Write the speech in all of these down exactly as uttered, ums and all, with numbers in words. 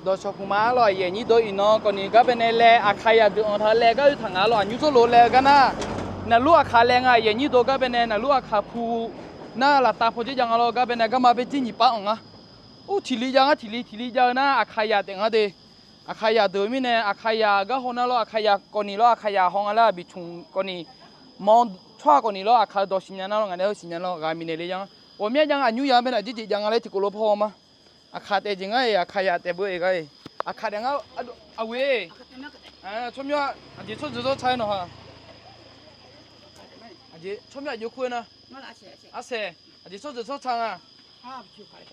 Dawqshawq puq ma-ar lawq, aqyuif aqnyir deuq iqnan kawvni gar baenae laer Aqkaq yaq deuq-anr taq laer gar oe taq nga lawq, aqnymr tsawrlof laer-eu gar nar, naqlur Aqkaq laer nga, aqyuif aqnyir deuq gar baenae naqlur Aqkaq pu nar laftav pawdzer jav nga lawr, gar baenae garma baerjir nyiq pav anq nga. Ur tiqli jav ngar, tiqli tiqli jav-eu nar Aqkaq yaq taef nga de. Aqkaq yaq deuq mirnae Aqkaq yaq gar haw nar lawr, Aqkaq yaq kawvni lawr, Aqkaq yaq haw nga laer bicmq kawvni, mawr tsawrhaq kawvni lawr, Aqkaq-eu dawq siqnya nar lawr, ngaq nae heu siqnya lawr, ghaq miqnaeq le jav nga. Ghawqmya jav nga, aqnymr yaq baenae aqjeq jeq jav nga laer tiqkov lof par haw ma. Aqkaq taef jeq ngar-iq, Aqkaq yaq taef beu-eu gar-iq, Aqkaq daef ngar, aqwe, tsawrmyanr aqjeq tsawrjeuq tsawrca-aer nawq ha. Aqjeq tsawrmyanr aqjeq kur-eu nar, arsaeq, aqjeq tsawrjeuq tsawrca nga.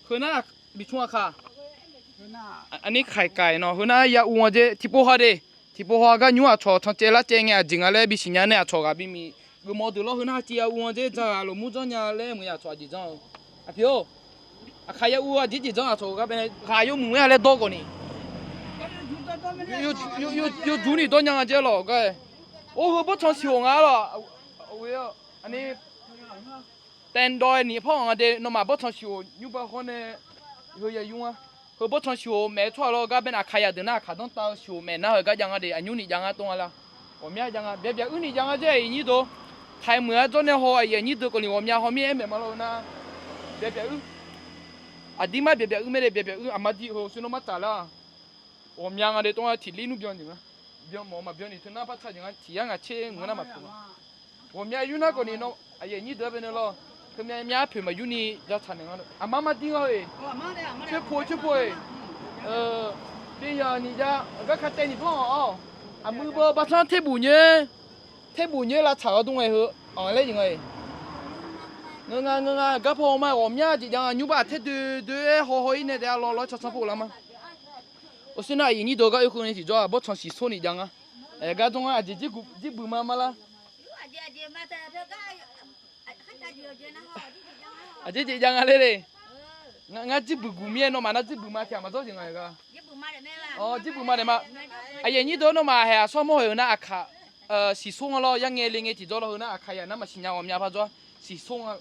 Heu nar bicmq Aqkaq, aqnir kaiq kaiq nawq, heu nar ya uv nga jeq, tiqpov haw de. Tiqpov haw gar nymr aqcawq can caev lar caev ngae aqjeq nga laer bisiqnya nae aqcawq ghaq bimiq geufmawf deuq lawr, heu nar tiv ya uv nga jeq, dzaq ghaq lawqmur janr nya laer mq-eu aqcawq aqjeq janr-eu. Aqpyeq-or, Aqkaq ya uv aqjeq jeq janr aqcawq gar baenae ghaq yawmuiq-aer ha laer dawr khawf ni, yawjuq ni dawr nya nga jeq lawq gar-aer. Or, heu bawrtsanq siq hoq nga lawq. Aqni taedawv-aer ni par anq nga de, nawmaf bawrtsanq siq hoq nymr ba hawr nae heu ya yur nga. Heu bawrtsanq siq hoq maef-eu tsawrhaq lawr gar baenae Aqkaq yaq deuq nar Aqkaq danrtav-eu siq hoq maef nar heu gar jav nga de, aqnymr ni jav nga tov nga la. Ghawqmya jav nga, byaeq byaeq uir ni jav nga jeq, aqyuif aqnyir deuq. Taiq meuq-aer dzawrnae haw, aqyuif aqnyir deuq kawvni ghawqmya haw mir-aer maeq ma lawr-eu nar, byaeq byaeq uir. Aqdir mar byaeq byaeq uir mae de, byaeq byaeq uir, aqma dir heu sher nawr mar tsaf lar-aq. Ghawqmya nga de tov nga, tiqlir nmr byan jeq nga. Byan mawf maqbyan ni teunar par tsaq jeq nga, tiq yar ngaq tser meuq nar maqpoeq ma. Ghawqmya yur nar kawvni nawr aqyuif aqnyir deuq-aer baenae lawr, heumya mya poeq maqyur ni jav tsaq naeq nga. Aqma mar dir nga-e. Coer po coer po-e. Byaeq yaq ni jav, aqgar ka taev ni par anq-awr, aqmuiq beu baqsanr terbuf nyoer, terbuf nyoer lavtsaq-awr dmr ngae heu anq laer jeq nga-e. Ngeur nga ngeur nga, garpaw haw ma, ghawqmya jeq jav nga, nymr bar aqtaer doe doe-aer haw haw-ir nae daef-a lawr lawr cansanr pov lar ma. Orsir nar aqyuif aqnyir deuq gar oekhof nae tiqjawr-aq bawrtsanq siqsor ni jav nga. Aer gar dmr nga, aqjeq jir buq ma ma lar. Aqjeq jeq jav nga ler le. Ngar jir buq guq mir-aer nawmaf nar jir buq ma tiq ghaq maqdzawr jeq nga-a gar. Jir buq ma daef ma. Aqyuif aqnyir deuq nawmaf haeq aqsawr mawr haeq-eu nar Aqkaq siqsor nga lawr, yarngae le ngae tiqjawr lawr, heu nar Aqkaq yaq nar maqsiq nya ghawqmya par dzawr siqsor nga.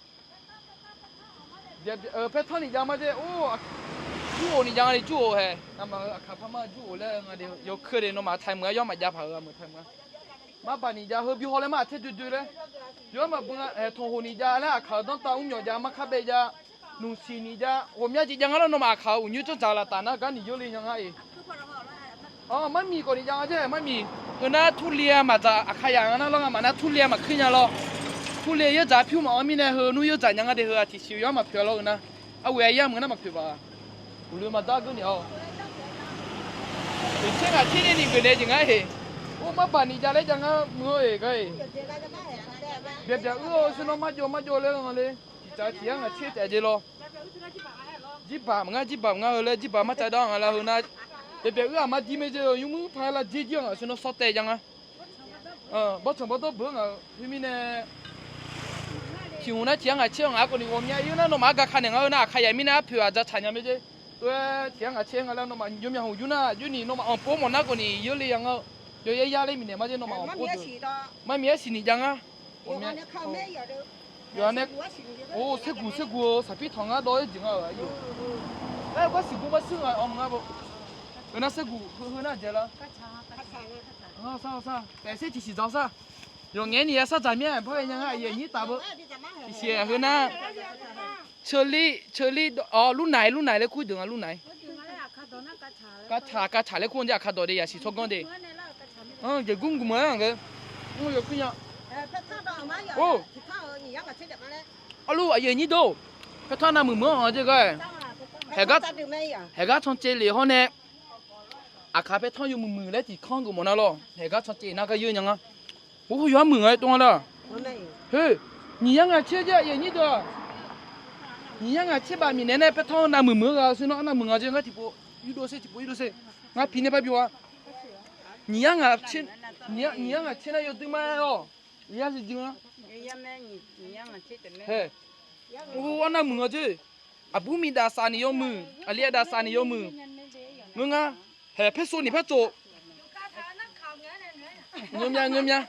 Paertanr ni jav ma dzer, jur-oq ni jav nga le, jur-oq haeq. Ngamaf-euq Aqkaq par mar jur-oq laer nga de, yawkeuv de nawmaf taiq meuq-aer yawr maqjav paq-euq meuq taiq meuq-a. Mar baq ni jav, heu bi haw laer mar aqtaer doe doe laer. Yawr maqbeu nga, aer tanqhoq ni jav laer Aqkaq-euq danrtav mrnyawq jav, markar bae jav, nuqsiq ni jav, ghawqmya jeq jav nga lawr, nawmaf Aqkaq-euq uqnyoer janrdzaq laf taf nar gar ni yawr le nya nga-e. Aq, marmiq khawf ni jav nga dzer, marmiq. Heu nar turle-a maqdzaq Aqkaq yaq nga nar lawr, ngamaf nar turle-a maqkuir nya lawr. Turle yawdzaq pyur maqanr mirnae heu nmr yawdzaq nya nga de, heu-aq tiqsiq yawr maqpoeq-a lawr-eu nar. Arwe-a yar meuq nar maqpoeq baq. Uqloe maqdar geur ni-awr. Oeqtser ngaq tser nae ni geuf naeq jeq ngar-eq. Or, marbaq ni jav laer jav ngar meuq-eu-eq gar-eq. Byaeq byaeq uir-eu sher nawr marjawv marjawv laer nga le. Tiqtsaf tiq yar ngaq tser taef jeq lawr. Jirbaq maqngar, jirbaq maqngar heu laer, jirbaq marcav dar nga lar heu nar. Byaeq byaeq uir-aq mardir mae dzer-eu nymr muir par lar dzer jir-aq ngaq sher nawr sawr taev jav ngar. Bawrtsanq bawrdawr beuq-eu ngaq-eu khoermirnae, tiq hmq nar tiq yar ngaq tser-eu ngaq-a khawf ni ghawqmya yur nar nawmaf-anr gaka naeq ngar-eu nar Aqkaq yaq mirnae arpoeq aqdzaq tsaq nya mae dzer. Oe, tiq yar ngaq tser nga lar nawmaf yawmya hmq yur nar jawrni nawmaf anqpov mawf nar khawf ni yawr le ya ngar-eu. Yawyaer yar ler miqnaeq ma dzer nawmaf anqpov deuq. Marmiq-aer siqni jav ngar. Yawqha nae, or, serguq serguq-eu saqpir tanq ngar dawv-aer jeq nga-euq aqyawf. Aer, gar siqguv mar sir nga-euq awq mq ngar bo. Heu nar serguq heu nar dzae lar. Taef ser tiqsiq dzaq sar. Yawqngae ni ya sar dzaq mir-a, par ghae nya ngar aqyuif aqnyir taf beu. Tiqsiq-aer heu nar. Ceulir ceulir, lurnaiq lurnaiq laer kur deuq nga lurnaiq. Kavtsaq kavtsaq laer kur-anr dzer Aqkaq dawq de yasiq tsawrganr de. Jeqgur mqguq meuq-aer-aq ghae. Mr yawkuir nya. Or, arlur aqyuif aqnyir deuq-or, paertanr navmuiq meuq-anr-anr dzer gar-aer, haeq gar cancaev lef hawr nae, Aqkaq paertanr yawmuiq muiq laer tiq kanr geufmawf nar lawr, haeq gar cancaev nar gar yeur nya ngar. Or, yawqha muiq nga-aer tov nga lar. Heu, nyiq yar ngaq tser dzer aqyuif aqnyir deuq-aq. Nyiq yar ngaq tser baf miqnaeq nae paertanr navmuiq muiq-eu ghaq-eu sher nawr arnavmuiq nga dzer ngar tiqpov yurdov sher, tiqpov yurdov sher. Ngar pi nae par byov-a. Nyiq yar ngaq tser, nyiq yar ngaq tser nar yawdui mar-aer-awq. Yar siqdui-a. Hae, or, arnavmuiq nga dzer. Aqbur miqdaq saf ni yawmuiq, aqli aqdaq saf ni yawmuiq. Ngeur ngar, haeq paerso ni par tsov. Ngeur mya ngeur mya.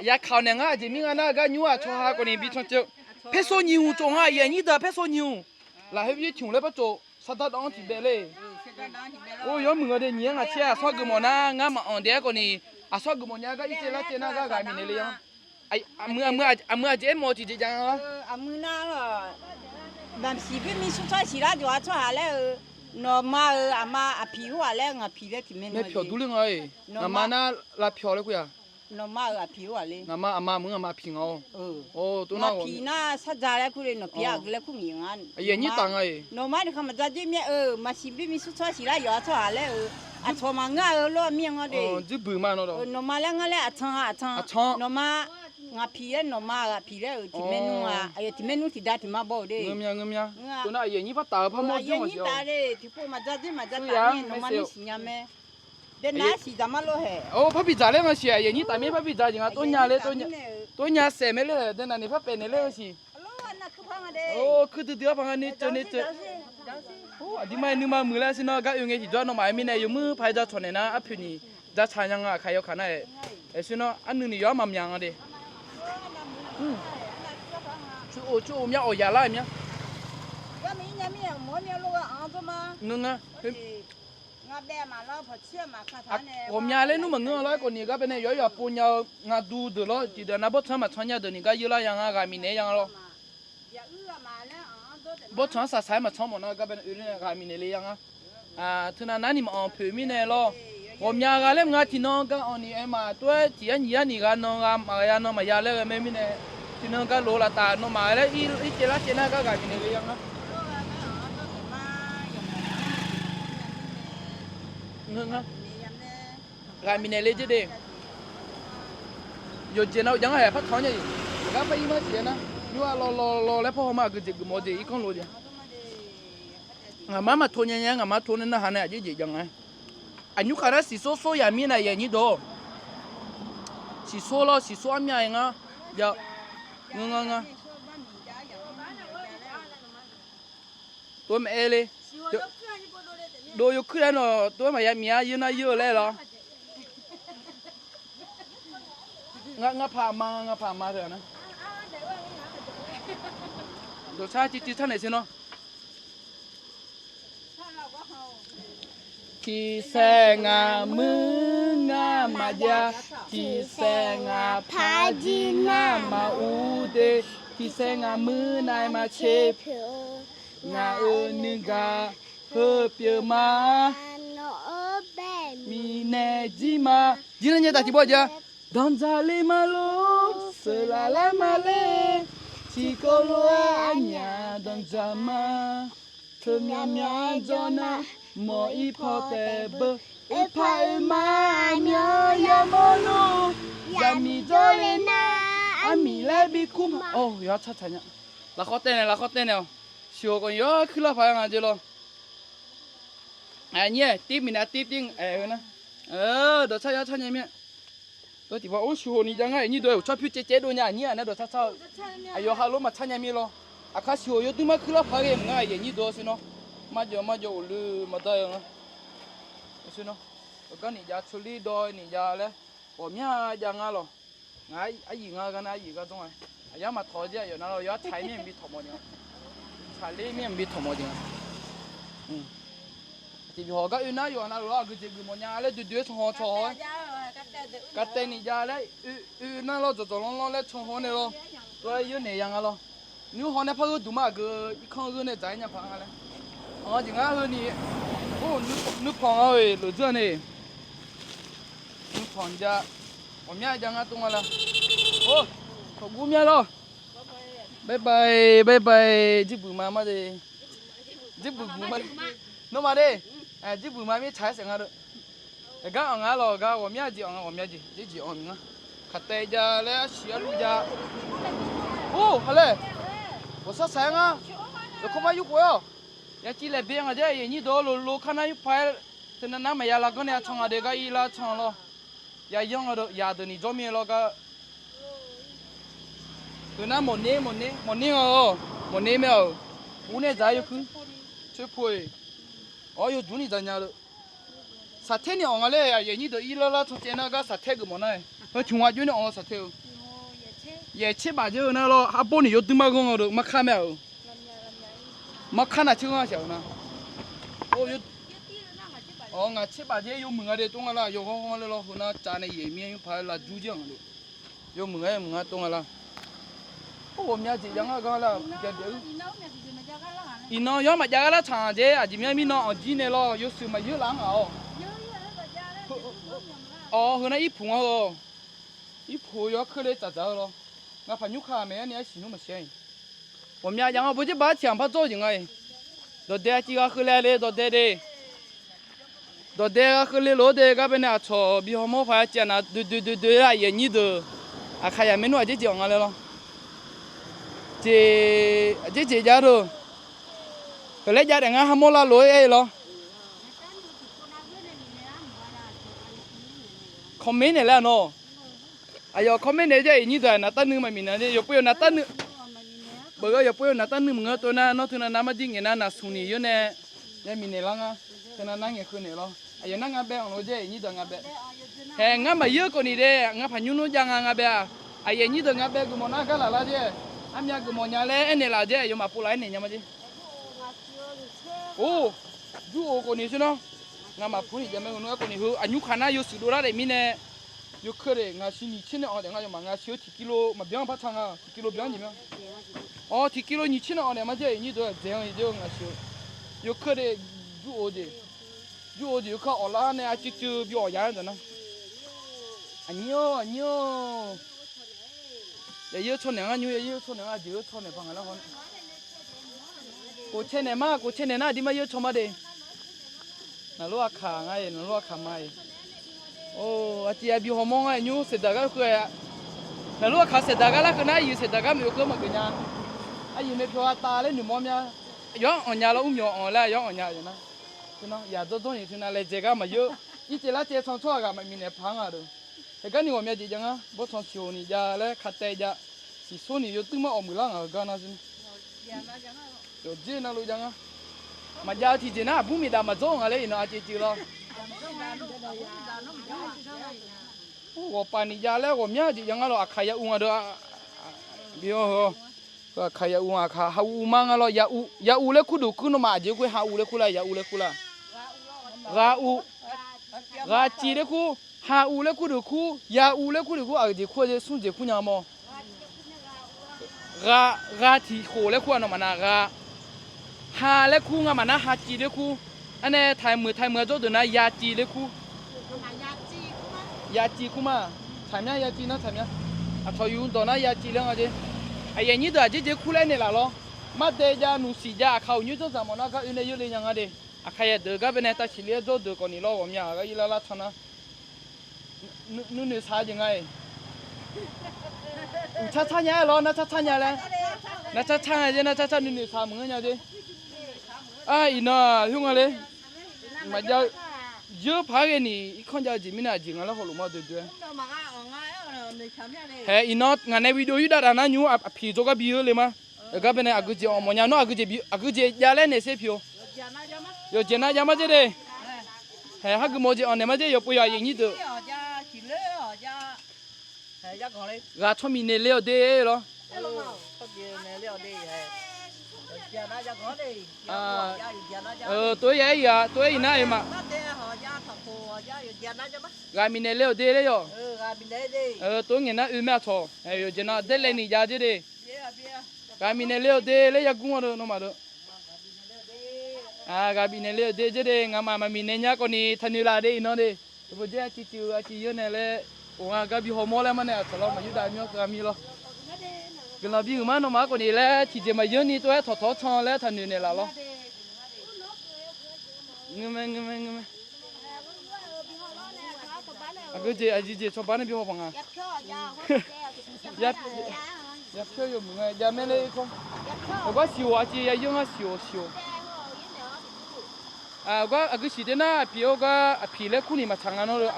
Yakaoq naeq ngar aqjeq mir nga nar gar nymr-aq tsawrha khawf ni bi cancaev-eu. Paerso nyiq hmq tsov nga aqyuif aqnyir deuq-aq paerso nyiq hmq. Lafkhoer bi tiq hmq laer par tsov. Sardar dawv-anr tiq bae ler. Or, yawmuiq-a de, nyiq-aer ngaq caer aqsawr geufmawf nar ngar maqanq de-aer khawf ni, aqsawr geufmawf nya gar ircaev lar caev nar gar ghaq miqnaeq le ya. Aqmuiq aqjeq aer mawf-eu tiqjeq ja nga lar. Aqmuiq nar lawq, maqsiq bimi smr tsawrhaq siqlar jawq-a tsawrhaq laer-eu, nawqma-euq aqma aqpiq hawr-aq laer ngaq piq laer tiq maernmr pyawq durler nga-e. Ngaqma nar lavpyawq laer kur ya. Nawqma-euq aqpiq hawr-aq le. Ngaqma aqma meuq ngaqma aqpiq nga-awr. Ngaq piq nar sarja laer kur le, nawq piq-a aqgeu laer kur mif nga. Aqyuif aqnyir taf nga-e. Nawqma-aer nuikhanr maqdzar dzoer mir-a-eu, maqsiq bimi smr tsawrhaq siqlar yawq-a tsawrhaq laer-eu, aqcawq maqngeur-a-eu lor mir-a nga de. Dzoerbuiq ma nawr. Nawqma laer ngar laer aqcan-a aqcan. Nawqma ngaq piq laer nawqma-euq aqpiq laer-euq tiq maernmr-a, aqyawf tiq maernmr tiqda tiq ma baw-euq de. Ngeur mya ngeur mya. Tov nar aqyuif aqnyir par taf-eu par mawr jawr maqsiq-awq. Tiqpov maqdzar dzoer maqdzar taf mir-a, nawqma nar siqnya mae. Daenav siqdzaq mar lor haeq. Par bidzaq laer nga siq, aqyuif aqnyir taf mir par bidzaq jeq nga. Tov nya ler, tov nya saef mae ler, daenav ni par paef naeq ler-eu siq. Kuir duidui-awr paq nga ni tseuv ni tseuv. Aqdirmar-aer nuima muiq laer sir nawr gar oe ngae tiqjawr nawmaf-aer mirnae yawmuir paq-aer jacawq naeq nar arpoeq ni jacaq nya nga. Aqkaq yawkaq nar-aer, aqsur nawr arnuiv ni yawr maqmyaq nga de. Coer of coer of mya awq yaq lar-euq mya. Ngeur nga. Ghawqmya laer nmr maqngeur-a lor-aer khawf ni gar baenae yawr yawq pov nya-eu nga du deuq lor. Tiqdeuq nar bawrtsanq-anr maqtsanr nya deuq ni gar yeur lar ya nga, ghaq miqnaeq ya nga lor. Bawrtsanq-anr saqsaq-aer maqtsanr mawf nar gar baenae oe ler nae ghaq miqnaeq le ya nga. Teunav narni maqanq poeq mirnae lor. Ghawqmya gha laer mq nga tiqnan gar anq ni aer ma tov-aer tiq yar nyiq yar ni gha nan gha maqya nan maqya laer ghae mae mirnae, tiqnan gar lof-eu laftaf nawmaf laer ircaev lar caev nar gar ghaq miqnaeq le ya nga. Ghaq miqnaeq le jer de. Yawqjeq nav-eu jav ngar haeq par tawq nya-iq. Aqgar par ir mar siq-aer nar nymr-a law law law laer par haw ma aqgeujeq geufmawf jeq irkanr lof jeq. Ngaqma maqtov nya nya, ngaqma tov nae narhaq nae aqjeq jeq jav nga. Aqnymr khaq nar siqsor sor yaq mirnae aqyuif aqnyir dawq. Siqsor lawr siqsor armyav-aer ngar. Jav. Ngeur nga nga. Tov-aer maqaer le. Dov yawkuir laer nawq tov-aer maqya miq-a yeur nar yeur-eu laer lawr. Ngar paq ma, ngar paq ma teu-aq nar. Dawqtsar civ civ tsar naeq siq nawr. Tiqsaer ngaq muir ngar maqjav, tiqsaer ngaq paq jir ngar maqur de, tiqsaer ngaq muir nav-aer maqtser pyeuf-eu, ngaq-euq nuigaq heu pyeuf ma. Miqnaeq jir ma. Jir nar nyae taf tiq bawr jav. Danqdzaq le ma lor, seuqlaf lar ma le, tiqkawv lof-aer aqnyaf danqdzaq ma. Teu myavmyav jawr nar, mawq-ir paw taef beu, oe paq oe ma, aqmyan yamawr lor, yaqmiq jawrle nar, armiq laer bikur ma. Or, yawqha tsar tsaq nya. Lafkhawr taev naeq, lafkhawr taev naeq-awq. Siqhoq khawf yawr kuirlar paq-aer nga jeq lawr. Aqnyir-aer tiv miqnaeq tiv tiv aer-eu nar, dawqtsar yawr tsar nya mir-a. Dawr tiq par or siqhoq ni jav ngar aqnyir dawq-aer uqtsawr pyur caev caev dov nya aqnyir-aq nae dawqtsar tsar-eu. Aqyawf ha lof maqtsar nya mir lawr. Aqkar siqhoq yawduir mar kuirlar paq-aer ghae mq ngar aqyuif aqnyir dawq siq nawr. Marjawf marjawf uqluiv maqdar-eu nga. Siq nawr, aqgar niq jav tsovlir dawr niq jav laer ghawqmya jav ngar lawq. Ngaq aryif ngar gar nar aryif gar dmr-a. Aqyar maqtawq-eu jir aqyawf nar lawr yawr tsaq-ir mir mqbi tawq mawf jeq nga. Tsaqler mir mqbi tawq mawf jeq nga. Tiqbyawq gar oe nar yawf nar lawr aqgeujeq geufmawf nya laer doe doe-aer tsawrhaq tsawrhaq-aer, kavtaev niq jav laer oe nar lawr dzawqdzawq lanrlanr laer tsawrhaq nae lawr, lof-aer yawr naeq ya nga lawr. Nymr haw nae par gheur duq ma aqgeu irkanr gheur nae dzaq-aer nya paq nga laer. Anq jeq ngar heuni, nuipanq nga-oe lofdzeur-a nae. Nuipanq jav, ghawqmya jav ngar tov nga la. Or, tawqgur mya lawr. Bye bye, bye bye, jirbuq ma mar de. Jirbuq buq ma. Nawmaf de. Jirbuq ma mir tsaq-aer saef nga de. Aqgar anq nga lawq gar ghawqmya jeq anq nga ghawqmya jeq jirjeq anq nga. Kaqtaev jav laer arsiq arlur jav. Or, ha laer. Ghawqshar saq-aer ngar. Yawkawr mar yurkhof-awq. Yaciv laeq be nga jaer aqyuif aqnyir dawq lolo kar nar yurpav-aer. Teunav nar maqya lar ganr nae arcan nga de gar ir lar can lawr. Yayanr nga de yadeuq ni jawr mir-aer lawr gar. Teunar mawqner mawqner mawqner nga-awq. Mawqner mae-aq. Ur nae dzaq-aer yawkuir. Coer po-eq. Awr yawjuq ni dzaq nya le. Saqtaer ni anq nga laer aqyuif aqnyir deuq ir lar lar can caev nar gar saqtaer geufmawf nar-aer. Heu tiq ghaq joer nae anq-eu saqtaer-eu. Yaeq tser baf jaer-eu nar lawr arbawr ni yawduir mar ghanr nga de markar mae-aq-euq. Markar naq tser ghanr shaq-euq nar. Or, Awq, ngaq tser baf dzer yawmuiq nga de tov nga la, yawqghawv ghawv le lawr, heunar tsaf nae yaeq mir-a nymr paq-aer laf jur jir-anr de. Yawmuiq nga, yawmuiq nga tov nga la. Or, ghawqmya jeq jav ngar gar la, jav daef-eu. Iqnan yawr maqjav gar lar tsaq-aq dzer, aqjeq myanr mirnan anqjir nae lawr, yawshuif maqyeur laf-anr ngaq-awq. Awq, heunar irpuq nga-eu. Irpuq-eu yawr keurle tsafdzaq-eu lawr. Ngaq paq nymr ka maeq-aer nae arsiq nymr maqsiq-a-iq. Ghawqmya jav ngar bawjer baq-aer tiq ghaq par dzawr-eu jeq nga-iq. Dawqdae-a civ ghaq kheuvle le dawqdae de. Dawqdae ghaq kheuvle lof-aer de gar bae nae aqcawq bi hawmawr paq-aer civ-a na doe doe doe doe-aer aqyuif aqnyir deuq. Aqkaqyaq maernmr aqjeq jeq-awq nga le lawr. Jeq aqjeq jeq jav deuq. Heuqlaer jav daef ngar hamawr lar lof-aer aer-eu lawr. Comment naeq laer-a nawr. Aqyawf comment naeq-eu jar aqyuif nyir deuq-aq naqtav nuiv maqmiqnaeq-a jeq, yawqpov yawq naqtav nuiv. Beuq-eu yawqpov yawq naqtav nuiv maqngeur tov nar, nawr teunav nav mar dir ngaeq nar naqsmq ni yawr nae, ya miqnaeq lar ngar. Teunav nar ngaeq kheuneuq lawr. Aqyawf nar nga bae anq lof-aer jar aqyuif nyir deuq nga bae. Haeq, ngar maqyeur kawv ni de, ngaq paq nymr nmr jav nga nga bae-aq. Aqyuif nyir deuq nga bae geufmawf nar gar laf lar jer. Armyav geufmawf nya laer aernaeq laf jer, yawmaf pov laf aernaeq nya ma jer. Or, jur-eu kawv ni sher nawr. Ngamaf pur ni jav mae, ngar kawv ni heu aqnymr kaq nar yawshuif dovlar daef mirnae. Yawkeuv daef ngaqshiq nyiq tser nae anq daef nga yawmaf ngaqshiq-eu tiq kilo maqbyan par taq nga, tiq kilo byan jeq mya. Awq, tiq kilo nyiq tser nae anq daef ma jer aqyuif nyir deuq-aq dzaeq-anr jeq-eu ngaqshiq-eu. Yawkeuv daef jur-eu jeq. Jur-eu jeq yawkeuv awq lar nae arcuiv cuiv bi awq ya-aer dawq nar. Aqnyir-or, aqnyir-or. Yaqir-eu tsawrnaeq ngar nymr, yaqir-eu tsawrnaeq ngar jeq-eu tsawrnaeq paq ngaq lar haw. Kof cae naeq ma, kof cae naeq nar aqdir mar yeur caw ma de. Naqlor aqkaq nga-iq, naqlor aqkaq ma-iq. Or, aqciv yabi hawmawr ngar-iq nymr saeqdaq gar khoer-a. Naqlor aqkaq saeqdaq gar lar khoer nar, aqyuif saeqdaq gar maeq-eu khoer maqgeuf nya. Aqyuif maeq pyawq-a tav laer noeqmawr mya. Yawr anq nya lawr, mrmyawq anq laer yawr anq nya-a nar. Teunar yaq dzawr dzawr ni teunar laejae gar maqyeur. Ircaev lar caev tan tsawrhaq ghaq maqmiqnaeq paq-anr nga deuq. Haeq gar ni ghawqmya jeq jav ngar, bawrtsanq siqhoq ni jav laer ka taev jav. Siqsor ni yawtuir mar awq muiqlar ngaq-euq gar nar zir. Yawqdzer navluf jav ngar. Maqjav-eu tiqjeq nar aqbur miqdaq maqdzawr-eu nga laer iqnan aqcev cev lawr. Ghawqpaf ni jav laer ghawqmya jeq jav ngar lawr, aqkaq ya uv nga deuq. Bi-awr heu, aqkaq ya uv nga, aqkaq ha uv uv mar nga lawr, ya uv laer kur deuq kur nawmaf aqjeq khoer ha uv laer kur la, ya uv laer kur la. Gha uv, gha civ laer kur, ha uv laer kur deuq kur, ya uv laer kur deuq kur, aqjeq kur-a jeq smr jeq kur nya mawr. Gha, gha tiq khof laer kur-a nawmaf nar gha. Ha laer kur ngamaf nar ha civ laer kur. Arnae taqmuiq taqmuiq-a jawr deuq nar ya civ laer kur. Ya civ kur ma. Tsaqmya ya civ nar tsaqmya. Aqcawq yuf dawq nar ya civ laer nga jeq. Aqyuif aqnyir deuq aqjeq jeq kur laer naeqlaf lawr. Mardae jav nuqsiq jav aqkaq uqnyoer dzawrzaq mawf nar gar oe nae yeur le nya nga de. Aqkaq ya deuq gar bae nae tavsiq le-aer jawr deuq khawf ni lawr ghawqmya aqgar irlar lar can nar. Nuinoeq saq-eu jeq nga-iq. Uqtsar tsar nya-aer lawr, nar tsar tsar nya laer. Nar tsar tsar nga jer, nar tsar tsar nuinoeq saq meuq-anr nya jer. Ar, iqnan-aq, khoer nga le. Maqjav-eu, yeur paq-aer ghae ni irkanr jav-eu jeq mirnae aqjeq nga laer hawluf ma doedoe-a. Haeq, iqnan ngaq nae video yurdav dav nar nymr aqpiq jawrgar bi-eu le ma. Aqgar bae nae aqgeujeq awq mawf nya nawr, aqgeujeq jav laer naeq ser pi-or. Yawqjeq nav jav mar jer de. Haeq, hageuf mawf jeq anq naeq mar jer, yawqpov yawq aqyuif nyir deuq. Ghaq tsawrmiq naeq le-awq de lawr. Tov-aer ya aer-iq-a, tov-aer iq nar-iq ma. Ghaq miqnaeq le-awq de laer yawq. Tov-aer ngaeq nar oe mae aqcawq. Yawqjeq nav daer laev ni jav jer de. Ghaq miqnaeq le-awq de laer yagur-a deuq nawmaf deuq. Ghaq bifnaeq le-awq de jer de, ngamaf maqmiqnaeq nya khawf ni taqnoeq laf de iqnan de. Teubo jer aqciv teuv-eu aqciv yeur nae laer, of nga gar bi hawmawr laer mar nae aqcawq lawr maqyur dav myanr keuv-a mir lawr. Guiqlanq bi huiq mar nawmaf-anr khawf ni laer tiqjeq maqyeur ni tov-aer tawqtawq-anr can laer taqnoeq naeqlaf lawr. Ngeur mae, ngeur mae, ngeur mae. Aqgeujeq aqjeq jeq cawba nae bi haw baq nga. Yapyawr yawmuiq nga jav mae le kawr. Aqgar siq-awq aqciv ya yeur ngar siq-awq siq-awq. Aqgar aqgeu siq de nar aqpiq-awr gar aqpiq laer kur ni maqtsaq nga nawr-eu,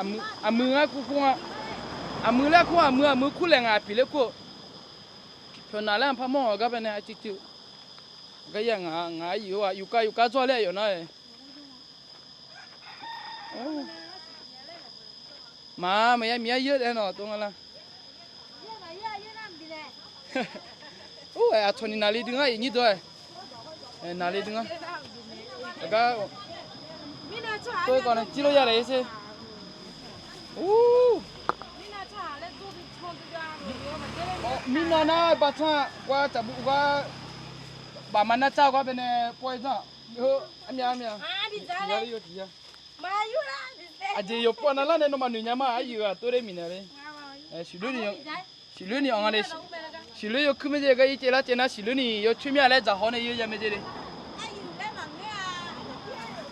aqmuiq laer kur kur nga. Aqmuiq laer kur aqmuiq aqmuiq kur laeq nga aqpiq laer kur-eu. Pyawqnaq laer anqpar mawr-awq gar bae nae aqciv teuv. Gar ya ngaq ngaq-aer yuf-eu aq yufkar yufkar dzawr laer aqyawf nar-ae. Maq maqya miq-aer yeur daef nawq tov nga lar. Or, aqcawq ni naqli dui ngar aqyuif nyir deuq-aer. Naqli dui ngar. Aqgar Tov-aer kawv nae jir lof ya laer sher. Ur, mirnan nar bacan gar taqbuv gar baqma nar car gar baenae pov-aer zanr. Armyav armyav. Aqjeq yawqpov navlar nae nawmaf noeq nya ma, aqyuif-aq tov-aer miqnaeq le. Siqloer ni anq nga le. Siqloer yawkuir mae jeq gar ircaev lar caev nar siqloer ni yawcoer mir-a laer dzaqhaw nae yawya mae jeq le.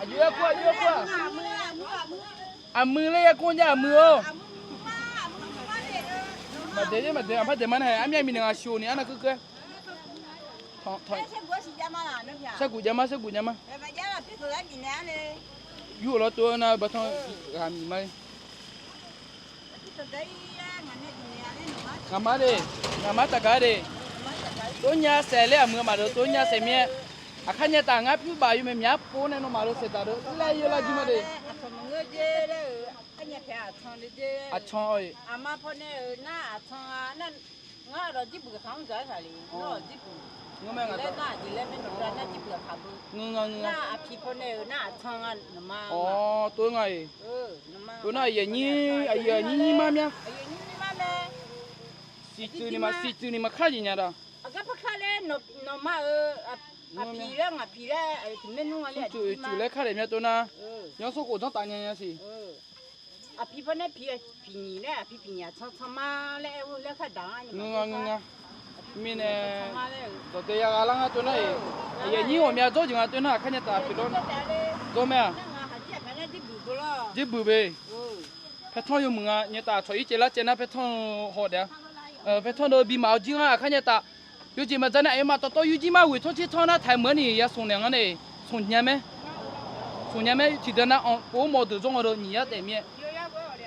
Aqyuif aer kur, aqyuif aer kur-aq. Aqmuiq laer ya kur jav aqmuiq-or. Maqdaeq-ir maqdaeq, aqpar daeq ma nae armyav miqnaeq ngaq siq ni arnav kuirkuir-aer. Sharguq jav ma, sharguq jav ma. Yur-euq lawr tov-aer nar batanr ghaq miq ma-ir. Ngaqma de, ngaqma taqgaq de. Tov nya saef laer aqmuiq maqdeuq tov nya saef mir-aer. Aqkar nya taf ngar pyur baf yawmaeq myaq-ar pov nae nawmaf deuq saeqdaq deuq laer yawlar jir ma de. Aqcan-eu, ngeur nga, ngeur nga. Awr, tov nga-iq. Tov nar aqyuif aqnyir, aqyuif aqnyir nyir mar mya. Siqtsuif ni maqsiqtsuif ni maqkar jeq nya da. Smrtsuif oeqtsuif laer kar daef mya tov nar. Yawsanr khof danrtaf nya nya siq. Ngeur nga, ngeur nga. Mirnae dawqdae ya gha lar nga tov nar-iq. Aqyuif aqnyir ghawqmya dzawr jeq nga tov nar aqkar nya taf pyeuf lawr. Dzawr mae-aq. Jir buiq be. Paertanr yawmuiq nga nya taf aqcawq ircaev lar caev nar paertanr haw daef-a. Paertanr deuq bimaf-awr jir ngar aqkar nya taf. Yawjeq maqdzaq nae aqyawfmaf tawqtawv yur jir mar ghoeq tanr tser tanr nar taqaer meuq-ar ni ya smq naeq ngar nae. Smq nya mae. Smq nya mae tiqdeuq nav-anr pov-awr mawf deuq dzawr nga deuq nyiq yar taef mir-aer.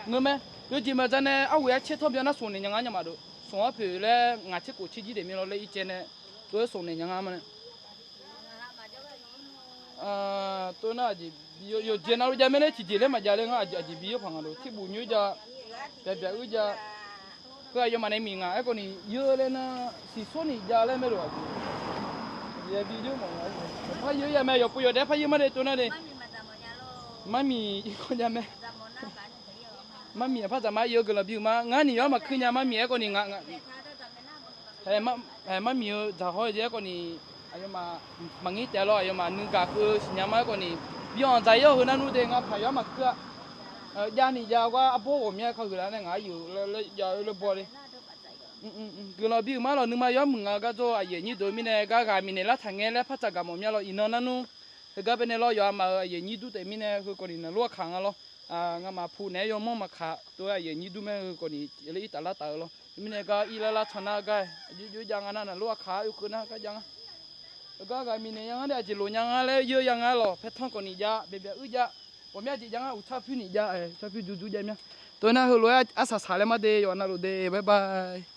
Ngeur mae. Yawjeq maqdzaq nae arghoeq-aer tser tanr byan nar smq naeq nya ngar nya maqdov. Smq-anr poeq laer ngaq tser khof tser jir daef mir lawr laer ircaev nae. Tov-aer smq naeq nya ngar ma nae. Tov nar aqjeq yawqjeq navluf jav mae laer tiqjeq laer maqjav laer ngar aqjeq bi yawr paq nga lof tiqbuf nyoer jav. Byaqbyaq uir jav. Heu aqyawfmaf nae miq ngaq aerkhawf ni yeur laer nar siqsawr ni jav laer maerlof aqjeq. Yabi yeur mawf nga. Par yeur ya mae yawqpov yawqdaef par yeur mar de tov nar de. Marmiq irkanr jav mae. Marmiq aqpar dzaq ma yeur guiqlanq bi-euq ma ngar ni yawr maqkuir nya marmiq aerkhawf ni nga. Ae, marmiq-eu dzaqhaw-eu jeq aerkhawf ni, aqyawfmaf maqngir taef lawr aqyawfmaf nuigaq keuv siqnya ma aerkhawf ni, bi-anr dzaq-ir-awr heu nar nmr de ngar paq yawr maqkuir-a. Jav ni jav gar arbawr ghawqmya kakhoeq lar nae ngaq-ar yuf-eu jav-eu laer baw le. Guiqlanq bi-euq ma lawq nuima yawr muiq nga gar dzawr aqyuif aqnyir deuq mirnae gar ghaq miqnaeq lar taq ngae laer par tsaq gaq mawf mya lawq iqnan nar nmr. Heugar baenae lawr yawqha maf-euq aqyuif aqnyir dur taef mirnae heu khawf ni naqlur aqkaq nga lawr. Ngamaf pu naeq-aer yawmanr maqkaq tov-aer aqyuif aqnyir dur mae heu khawf ni laer ir taf lar taf-eu lawr. Mirnae gar ir lar lar can nar gar aqjox jox jav nga nar naqlur aqkaq oekeuv nar gar jav nga. Heugar ghaq miqnaeq ya ngar nae aqjeq loq nya nga laer yeur ya nga lawq paertanr khawf ni jav byaqbyaq uir jav. Ghawqmya jeq jav ngar uqtsar pyur ni jav uqtsar pyur dur dur jav mya. Tov nar heulof-aer arsaq saq laer mar de yawqha navluf de bye bye.